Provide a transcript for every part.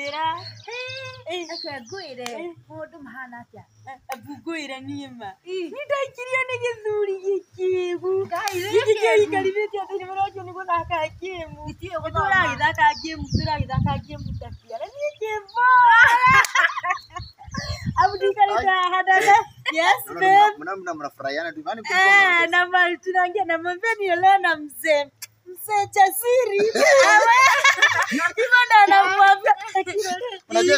Njĩra. Reke ngwĩre maũndũ mahana atĩa. Ngwĩre niĩ ma. Nĩ ndaikirio nĩ gĩthuri gĩkĩgu. Ngai Gĩkĩ kĩikarithĩtie atĩ nĩmũrakio nĩ gũthaka game. Gĩtiũĩ gũthoma. Tũragĩthaka game, tũragĩthaka game ta ciana. Niĩ kĩbora. Abu ndikarĩte haha ndana. Yes, babe. Mna mnafurahiana tu. Yaani Eh, na mali tunaongea na mwambia niolewe na mzee. Mzee jasiri. Hivyo ndo anamwambia. Unajua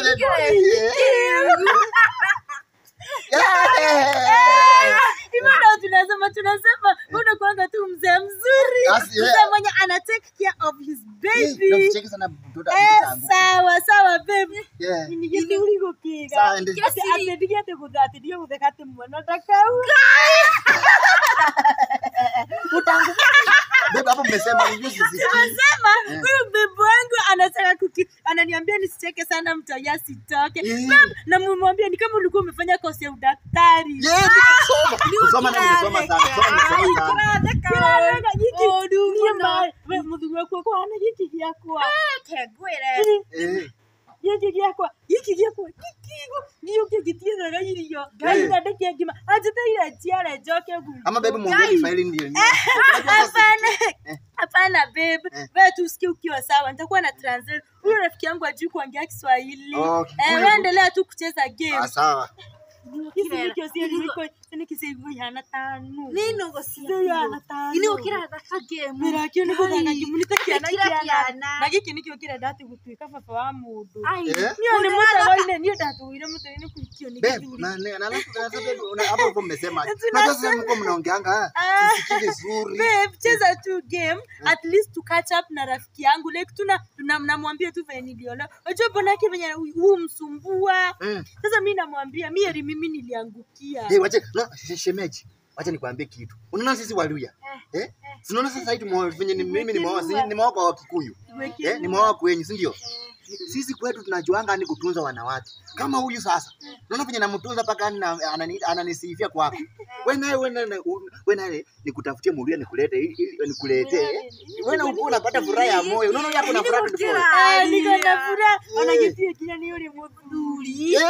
Hivyo ndo tunasema unakuanga tu mzee mzuri. Mzee mwenye ana take care of his baby. Cheki sana mtoto. Sawa sawa babe. Yeah. Ni gĩthuri gũkĩga. Sawa, ndi- Atĩ ndigĩte gũtha atĩ ndige gũtheka atĩ mwana ndakau. Babe, hapo mmesema hiyo sisikii. Nasema huyu babe wangu anataka kuki, ananiambia nisicheke sana mtu asitoke. Babe, na mumwambia ni kama ulikuwa umefanya kosi ya udaktari. Yeah, nimesoma. Kusoma na nimesoma sana. Kusoma nimesoma sana. Kĩratheka gĩkĩ niĩ ma we mũthuri wakwa kwana gĩkĩ gĩakwa. Reke ngwĩre. Eh. Gĩkĩ gĩakwa, gĩkĩ gĩakwa, gĩkĩgu gĩũke gĩtiethaga irio. Ngai na ndeke ngima. Anjĩtĩire njiare njoke gwitũ. Ama babe muongee Kiswahili ndio. Hapana. Hapana babe. Wewe tu usikie ukiwa sawa. Nitakuwa na translate. Huyo rafiki yangu hajui kuongea Kiswahili. Oh, Eh, wewe endelea tu kucheza game. Ah, sawa. Ici nĩkĩo ciarĩ nĩkĩo ihana tano. Nĩ nũgũ cia Ihana tano. Nĩ ũkĩrathaka game. Mĩrakio nĩ gũthaka kĩmu nĩ ta kĩana Kĩra kĩana. kĩana. Na gĩkĩ nĩkĩo kĩrenda atĩ gũtuĩka baba wa mũndũ. Ai. Eh? Niĩ nĩ mũtego-inĩ, niĩ ndatũire mũtego-inĩ kũhikio nĩ Babe, gĩthuri. na alafu sasa babe, hapo hapo mmesema. Unajua sasa mko mnaongeanga sisikii vizuri. Babe, cheza tu game at least to catch up na rafiki yangu like tuna namwambia tu venye niliolewa. Unajua bwana yake venye huu msumbua. Sasa mimi namwambia mimi heri mimi niliangukia. Hey, wacha no, shemeji. Wacha nikwambie kitu. Unaona sisi Waluya? Eh? Si unaona sasa hivi venye ni mimi nimeoa, si nimeoa kwa Wakikuyu. Eh, nimeoa kwenyu, si ndio? Sisi kwetu tunajuanga ni kutunza wanawake. Kama huyu sasa. Unaona venye namtunza mpaka ananisifia kwako. Wewe naye wewe naye nikutafutie Muluya nikulete ili nikuletee. Wewe na uko unapata furaha ya moyo. Unaona yako na furaha 24. Ah, niko na furaha. Ona gĩtirĩ kinya nĩ ũrĩ mũthuri. Eh.